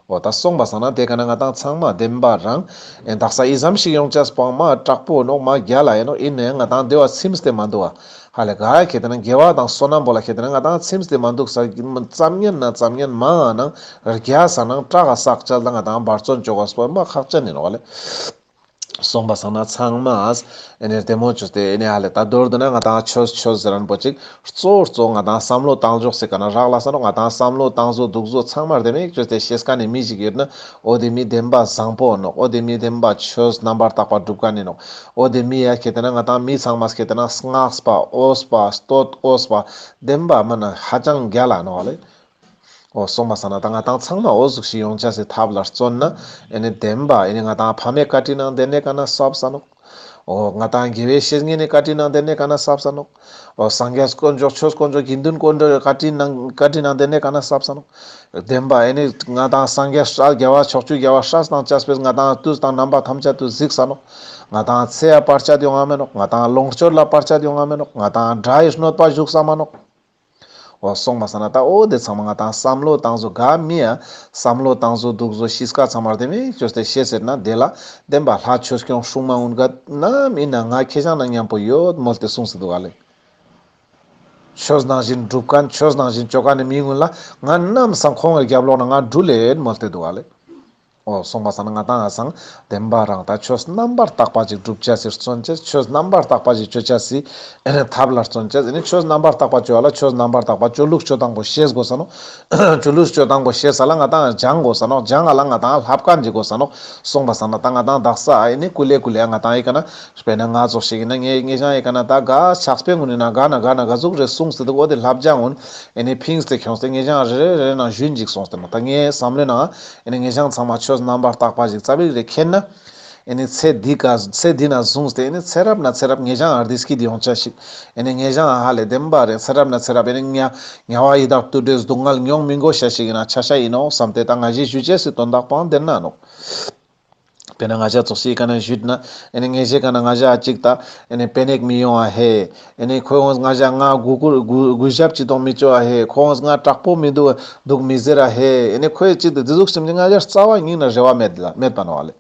འོ་ད་སོང་པ་སང་ན་དེ་ག་ན་ང་དང་ཚང་མ་བདེན་པ་རང་ཨེ་དག་ས་ཨི་ཙམ་ཞིག་ཡོང་ཅེས་པོའང་མ་དྲག་པོ་ནོག། མ་རྒྱལ་ལ་ཡིན་ནོག། ཡིན་ནའང་ང་དང་བདེ་བ་ཚིམས་ཏེ་མ་འདུག་ག། ཧ་ལེ་ག་ཁེ་ཏེ་ན་དགེ་བ་དང་བསོད་ནམས་པོ་ལ་ཁེ་ཏེ་ན་ང་དང་ཚིམས་ཏེ་མ་འདུག་ས། ཙམ་ཉན་ན་ཙམ་ཉན་མང་ང་ནང་རྒྱལ་ས་ནང་དྲག་ག་བསགས་ཅེས་ལ་ང་དང་འབད་བརྩོན་བཅོ་དགོས་པོ་མ་ཁག་ཅན་ཡིན་ནོག་ག་ལེ། སོང་པ་སང་ན་ཚང་མ་ཨེ་ནི་བདེ་མོ་བཅོས་ཏེ་ཨེ་ནི་ཧ་ལེ་ད་མདོར་བསྡུ་ན་ང་དང་ཆོས་ཆོས་ཟེར་མཁན་པོ་ཅིག་གཙོ་བོ་གཙོ་བོ་ང་དང་བསམ་བློ་བཏང་ཕྱོགས་སི་ཀ་ན་རག་ལས་ས་ནོག། ང་དང་བསམ་བློ་བཏང་བཟོ་འདུག་བཟོ་ཚང་མ་བདེ་མོ་བཅོས་ཏེ་ཤེས་མཁན་ནི་མི་ཞིག་ཡོད་ན་འོ་དེ་མི་བདེན་པ་བཟང་པོ་ནོག། འོ་དེ་མི་བདེན་པ་ཆོས་རྣམ་པར་དག་པ་སྒྲུབ་མཁན་ནི་ནོག། འོ་དེ་མི་ཡ་ཁེ་ཏེ་ན་ང་དང་མི་ཚང་མ་ཁེ་ཏེ་ན་སྔགས་པ་འོས་པ་བསྟོད་འོས་པ་བདེན་པ་མ་ན་ཧ་ཅང་རྒྱལ་ལ་ནོག་ག་ལེ། འོ་སོང་པ་སང་ན་ད་ང་དང་ཚང་མ་འོ་ཟུག་ཞིག་ཡོང་ཅེས་སི་ཐབས་ལ་བརྩོན་ན་ཨེ་ནི་བདེན་པ་ཨེ་ནི་ང་དང་ཕ་མའི་བཀའ་དྲིན་ནང་དེ་ནས་ཀ་ན་སོབ་ས་ནོག། འོ་ང་དང་དགེ་བའི་བཤེས་གཉེན་ནི་བཀའ་དྲིན་ནང་དེ་ནས་ཀ་ན་སོབ་ས་ནོག། འོ་སངས་རྒྱས་དཀོན་མཆོག་ཆོས་དཀོན་མཆོག་དགེ་འདུན་དཀོན་མཆོག་བཀའ་དྲིན་ནང་བཀའ་དྲིན་ནང་དེ་ནས་ཀ་ན་སོབ་ས་ནོག། བདེན་པ་ཨེ་ནི་ང་དང་སངས་རྒྱས་སྲས་རྒྱལ་བ་ཕྱོགས་བཅུའི་རྒྱལ་བ་སྲས་དང་བཅས་པས་ང་དང་དུས་དང་རྣམ་པ་ཐམས་ཅད་དུ་གཟིགས་ས་ནོག། ང་དང་ཚེ་ཡ་བར་ཆད་ཡོང་ང་མེད་ནོག། ང་དང་ལོངས་སྤྱོད་ལ་བར་ཆད་ཡོང་ང་མེད་ནོག། ང་དང་དགྲ་ཡི་གནོད་པ་ཞུགས་ས་མ་ནོག། འོ་སོང་པ་སང་ན་ད་འོ་དེ་ཚང་མ་ང་དང་བསམ་བློ་བཏང་བཟོ་ག་མི་ཡ་བསམ་བློ་བཏང་བཟོ་འདུག་བཟོ་ཤེས་ཀ་ཚང་མ་བདེ་མོ་བཅོས་ཏེ་ཤེས་ཟེར་ན་དེ་ལ་བདེན་པ་ལྷ་ཆོས་སྐྱོང་སྲུང་མ་གུན་ག་ནམ་ཡིན་ན་ང་ཁྱེད་ཅག་ནང་མཉམ་པོ་ཡོད་མོལ་ཏེ་གསུངས་སེ་འདུག་ག་ལེ། ཆོས་ནང་བཞིན་སྒྲུབ་མཁན་ཆོས་ནང་བཞིན་བཅོ་མཁན་ནི་མི་གུན་ལ་ང་ནམ་སང་ཁོང་གི་རྒྱབ་ལོགས་ན་ང་འགྲུལ་ལེ་མོལ་ཏེ་འདུག་ག་ལེ། འོ་སོང་པ་སང་ན་ང་དང་ང་སང་བདེན་པ་རང་ད་ཆོས་རྣམ་པར་དག་པ་ཅིག་སྒྲུབ་ཅེས་སི་བརྩོན་ཅེས། ཆོས་རྣམ་པར་དག་པ་ཅིག་བཅོ་ཅེས་སི་ཨེ་ནི་ཐབས་ལ་བརྩོན་ཅེས། ཨེ་ནི་ཆོས་རྣམ་པར་དག་པ་བཅོ་བ་ལ་ཆོས་རྣམ་པར་དག་པ་བཅོ་ལུགས་བཅོ་སྟངས་པོ་ཤེས་དགོས་ས་ནོག། བཅོ་ལུགས་བཅོ་སྟངས་པོ་ཤེས་ས་ལ་ང་དང་སྦྱང་དགོས་ས་ནོག། སྦྱང་ང་ལ་ང་དང་ལྷབ་མཁན་ཅིག་དགོས་ས་ནོག། སོང་པ་སང་ན་ད་ང་དང་དག་ས་ཨེ་ནི་ཀུ་ལེ་ཀུ་ལེ་ང་དང་ཨི་ཀ་ན་དཔེར་ན་ང་ཙོགས་ཤིག་ཡིན་ན་ངེ་ངེ་ཅག་ཨི་ཀ་ན་ད་ག་ཕྱག་དཔེ་གུན་ནི་ནང་ག་ན་ག་ན་ག་ཟུག་རེ་གསུངས་ཏེ་འདུག། འོ་དེ་བསླབ་བྱ་གུན་ཨེ་ནི་ཕིངས་ཏེ་ཁྱོངས་ཏེ་ངེ་ཅག་རེ་རེ་རེ་ནང་ཞུན་ཅིག་སོང་སྟེ་ནོག། ད་ངའི་བསམ་བློའི་ནང་ཨེ་ནི་ངེ་ཅག་ཚང་མ་ཆོས་རྣམ་པར་དག་པ་ཞིག་རྩ་བའི་རེ་མཁྱེན་ན་ཨེ་ནི་ཚེ་འདི་ཀ་ཚེ་འདི་ན་བཟུང་སྟེ་ཨེ་ནི་ཚེ་རབས་ན་ཚེ་རབས་ངེ་ཅག་ཨ་བདེ་སྐྱིད་ཡོང་ཅེས་ཤིག། ཨེ་ནི་ངེ་ཅག་ཧ་ལས་བདེན་པ་རེ་ཚེ་རབས་ན་ཚེ་རབས་ཨེ་ནི་དམྱལ་དམྱལ་བ་ཡི་དྭགས་དུད་འགྲོའི་སྡུག་བསྔལ་མྱོང་མི་དགོས་ཤེས་ཤིག་ཡིན་ན་ཆ་ཤ་ཡིན་ནོག་བསམ་སྟེ་ད་ང་ཞེས་ཞུ་ཅེས་སི་དོན་དག་པོའང་དེ་ན་ནོག། དཔེར་ན་ང་ཞ་ཙོགས་ཤིག་ག་ན་ཞུས་ན་ཨེ་ནི་ངེས་ཤེས་ག་ན་ང་ཞ་ཅིག་ད་ཨེ་ནི་པེ་ནེག་མི་ཡོང་ཨ་ཧེ། ཨེ་ནི་ཁོས་ང་ཞ་ང་གུས་གུས་གུས་གུས་ཞབས་ཅིག་གཏོང་མི་ཅོ་ཨ་ཧེ། ཁོས་ང་དྲག་པོ་མི་འདུག་འདུག་མི་ཟེར་ཨ་ཧེ། ཨེ་ནི་ཁོས་ཅིག་ད་འདི་ཟུག་སེམས་ཅིག་ང་ཞ་རྩ་བ་ཉིད་ན་རེ་བ་མེད་ལ་མེད་པ་ནོག་ཨ་ལེ།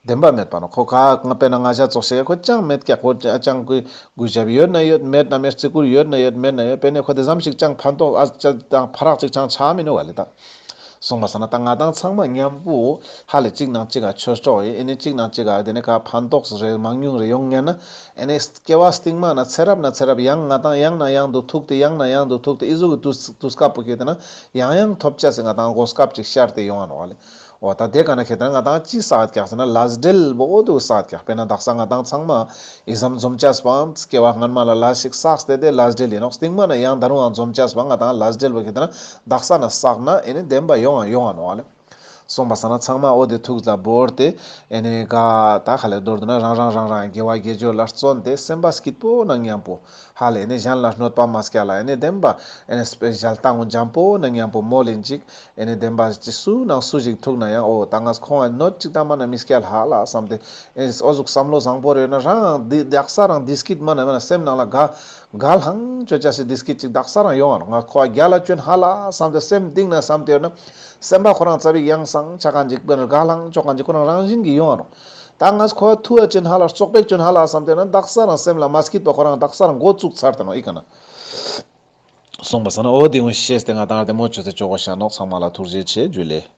བདེན་པ་མེད་པ་ནོག། ཁོ་ག་ང་དཔེར་ན་ང་ཞ་ཙོགས་ཤིག་ཁོ་ཅང་མེད་ཀྱག། ཁོ་ཅང་གུས་གུས་ཞབས་ཡོད་ན་ཡོད། མེད་ན་མེད། བརྩི་བཀུར་ཡོད་ན་ཡོད། མེད་ན་ཡོད། དཔེར་ན་ཁོ་དེ་ཙམ་ཞིག་ཅང་ཕན་ཐོགས་ཨ་ཅང་དང་ཕ་རག་ཅིག་ཅང་ཆ་མི་ནུག་ཨ་ལེ་ད། སོང་པ་སང་ན་ད་ང་དང་ཚང་མ་མཉམ་པོ་ཧ་ལེ་གཅིག་ནང་གཅིག་ག་ཆོས་གྲོགས་ཡིན། ཨེ་ནི་གཅིག་ནང་གཅིག་ག་དེ་ནི་ག་ཕན་ཐོགས་རེ་མང་ཉུང་རེ་ཡོང་ངེ་ན། ཨེ་ནི་སྐྱེ་བ་སྟིང་མ་ན་ཚེ་རབས་ན་ཚེ་རབས་ཡང་ང་དང་ཡང་ན་ཡང་དུ་ཐུག་སྟེ་ཡང་ན་ཡང་དུ་ཐུག་སྟེ་ཨི་ཟུག་གི་དུས་དུས་སྐབས་པོ་ཁེ་དེ་ན་ཡང་ཡང་ཐོབ་ཅེས་སི་ང་དང་གོ་སྐབས་ཅིག་ཤར་ཏེ་ཡོང་ང་ནོག་ཨ་ལེ། འོ་ད་དེ་ག་ན་ཁེ་དེ་ན་ང་དང་ཅི་བསགས་ཀྱག་ཟེར་ན་ལས་འབྲེལ་བོ་འོ་དུ་བསགས་ཀྱག། དཔེར་ན་དག་ས་ང་དང་ཚང་མ་ཨི་ཙམ་འཛོམས་ཅེས་པའང་སྐྱེ་བ་སྔན་མ་ལ་ལས་ཤིག་བསགས་ཏེ་དེ་ལས་འབྲེལ་ཡིན་ནོག། སྟིང་མ་ན་ཡང་ད་རུང་ཡང་འཛོམས་ཅེས་པ་ང་དང་ལས་འབྲེལ་བོ་ཁེ་དེ་ན་དག་ས་ན་བསགས་ན་ཨེ་ནི་བདེན་པ་ཡོང་ང་ཡོང་ང་ནོག་ཨ་ལེ། སོང་པ་སང་ན་ཚང་མ་འོ་དེ་ཐུགས་ལ་བོར་ཏེ་ཨེ་ནི་ག་ད་ཁ་ལེ་མདོར་བསྡུ་ན་རང་རང་རང་རང་དགེ་བ་དགེ་སྦྱོར་ལ་བརྩོན་ཏེ་སེམས་པ་སྐྱིད་པོ་ནང་མཉམ་པོ་ཧ་ལེ་ཨེ་ནི་གཞན་ལ་གནོད་པ་མ་སྐྱལ་ལ་ཨེ་ནི་བདེན་པ་ཨེ་ནི་སྤེ་ཞལ་ཏང་འཇམ་པོ་ནང་མཉམ་པོ་མོལ་ལིན་ཅིག། ཨེ་ནི་བདེན་པ་ཅི་སུ་ནང་སུ་ཞིག་ཐུག་ན་ཡང་འོ་ད་ང་ཁོང་ཨ་གནོད་ཅིག་ད་མ་ན་མི་སྐྱལ་ཧ་ལ་བསམ་སྟེ་ཨེ་ནི་འོ་ཟུག་བསམ་བློ་བཟང་པོ་རེ་ཡོད་ན་རང་འདི་དག་ས་རང་བདེ་སྐྱིད་མ་ན་མ་ན་སེམས་ནང་ལ་དགའ་དགའ་ལྷང་ཅོ་ཅེས་སི་བདེ་སྐྱིད་ཅིག་དག་ས་རང་ཡོང་ང་ནོག། ང་ཁོ་ཨ་རྒྱལ་ལ་བཅོན་ཧ་ལ་བསམ་སྟེ་སེམས་གཏིང་ན་བསམ་སྟེ་ཡོད་ན། སེམས་པ་ཁོ་རང་ཙ་པིག་ཡང་སང་ཆ་ག་འཇིག་པའི་དགའ་ལྷང་ཅོ་ག་འཇིག་ཁོ་རང་རང་བཞིན་གྱི་ཡོང་ང་ནོག། ད་ང་ཁོ་ཐུ་བ་ཅོན་ཧ་ལ་བཙོག་པེག་ཅོན་ཧ་ལ་བསམ་སྟེ་ན་དག་ས་རང་སེམས་ལ་མ་སྐྱིད་པ་ཁོ་རང་དག་ས་རང་འགོ་བཙུགས་ཚར་ཏེ་ནོག་ཨི་ཀ་ན། སོང་པ་སང་ན་འོ་དེ་འུན་ཤེས་ཏེ་ང་དང་ཨ་དེ་མོ་ཅོས་ཏེ་ཅོ་གོ་ཤ་ནོག། ཚང་མ་ལ་ཐུགས་རྗེ་ཆེ། ཇུ་ལེ།